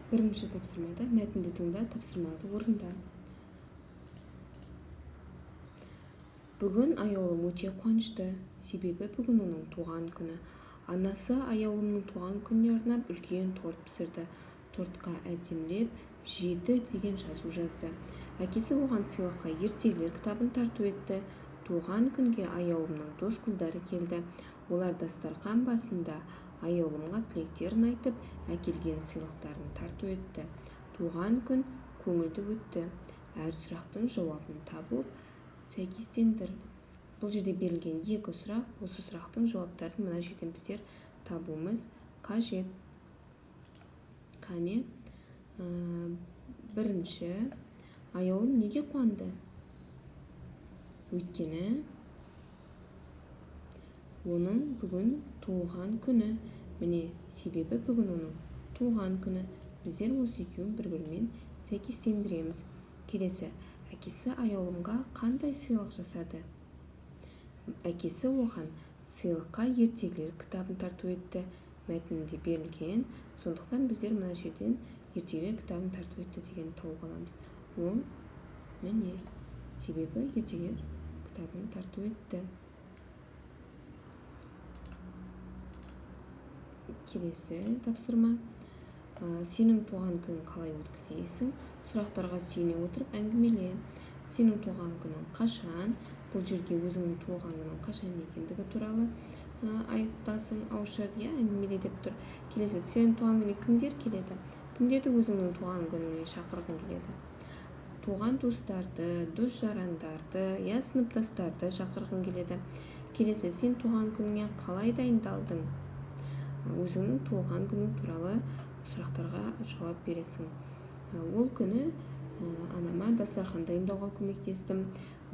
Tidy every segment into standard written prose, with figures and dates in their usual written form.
Бірінші тапсырмада мәтінді тыңда, тапсырмаларды орында. Бүгін Аяулым өте қуанышты, себебі бүгін оның туған күні. Анасы Аяулымның туған күніне арнап үлкен торт пісірді. Тортқа әдемілеп 7 деген жазу жазды. Әкесі оған сыйлыққа ертегілер кітабын тарту етті. Туған күнге Аяулымның дос қыздары келді. Олар дастарқан басында Аяулымға тілектерін айтып, әкелген сыйлықтарын тарту етті. Туған күн көңілді өтті. Әр сұрақтың жауабын табып, сәйкестендір. Бұл жерде берілген 2 сұрақ, осы сұрақтың жауаптарын мына жерден біздер табуымыз қажет. Қане, бірінші, Аяулым неге қуанды? Өйткені оның бүгін туған күні. Міне, себебі бүгін оның туған күні. Біздер осы екеуін бір-бірімен сәйкестендіреміз. Келесі, әкесі Аяулымға қандай сыйлық жасады? Әкесі оған сыйлыққа ертегілер кітабын тарту етті. Мәтінінде берілген, сондықтан біздер мына жерден ертегілер кітабын тарту етті деген тауып аламыз. Ол міне, себебі ертегілер кітабын тарту етті. Келесі тапсырма. Сенің туған күнін қалай өткізесің? Сұрақтарға сүйене отырып әңгімеле. Сенің туған күнің қашан? Бұл жерге өзіңнің туған күнің қашан екендігі туралы айтасың, ауызша, иә, әңгімеле деп тұр. Келесі, сенің туған күніңе кімдер келеді? Кімдерді өзіңнің туған күніңе шақырғың келеді? Туған туыстарды, дос жарандарды, иә, сыныптастарды шақырғың келеді. Келесі, сен туған күніңе қалай дайындалдың? Өзіңнің туған күнің туралы сұрақтарға жауап бересің. Ол күні анама дастархан дайындауға көмектестім.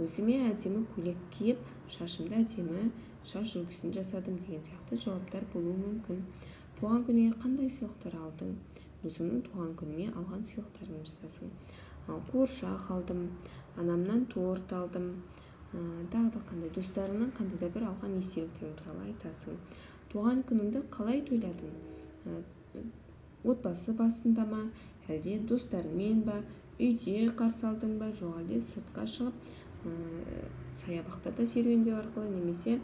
Өзіме әдемі көйлек киіп, шашымды әдемі шаш үлгісін жасадым деген сияқты жауаптар болуы мүмкін. Туған күніңе қандай сыйлықтар алдың? Өзіңнің туған күніңе алған сыйлықтарыңды жазасың. Қуыршақ алдым, анамнан торт алдым, тағы да қандай достарыңнан қандай да бір алған естеліктерің туралы айтасың. Туған күніңді қалай тойладың? Отбасы басында ма, әлде достарыңмен ба, үйде қарсы алдың ба, жоқ әлде сыртқа шығып, саябақта да серуендеу арқылы немесе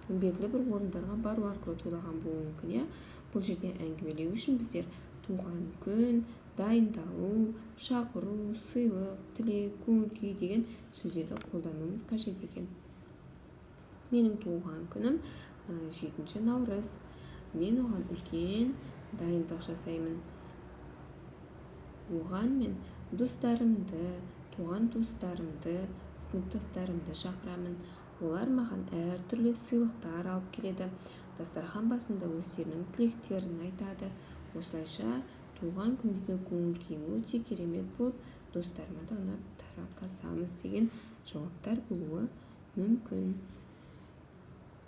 белгілі бір орындарға бару арқылы тойлаған болуы мүмкін, иә? Бұл жерде әңгімелеу үшін біздер туған күн, дайындалу, шақыру, сыйлық, тілек, көңіл күй деген сөздерді қолдануымыз қажет екен. Менің туған күнім 7 наурыз. Мен оған үлкен дайындық жасаймын. Оған мен достарымды, туған туыстарымды, сыныптастарымды шақырамын. Олар маған әртүрлі сыйлықтар алып келеді. Дастархан басында өздерінің тілектерін айтады. Осылайша туған күндегі көңіл күйім өте керемет болып, достарыма да ұнап тарқасамыз деген жауаптар болуы мүмкін.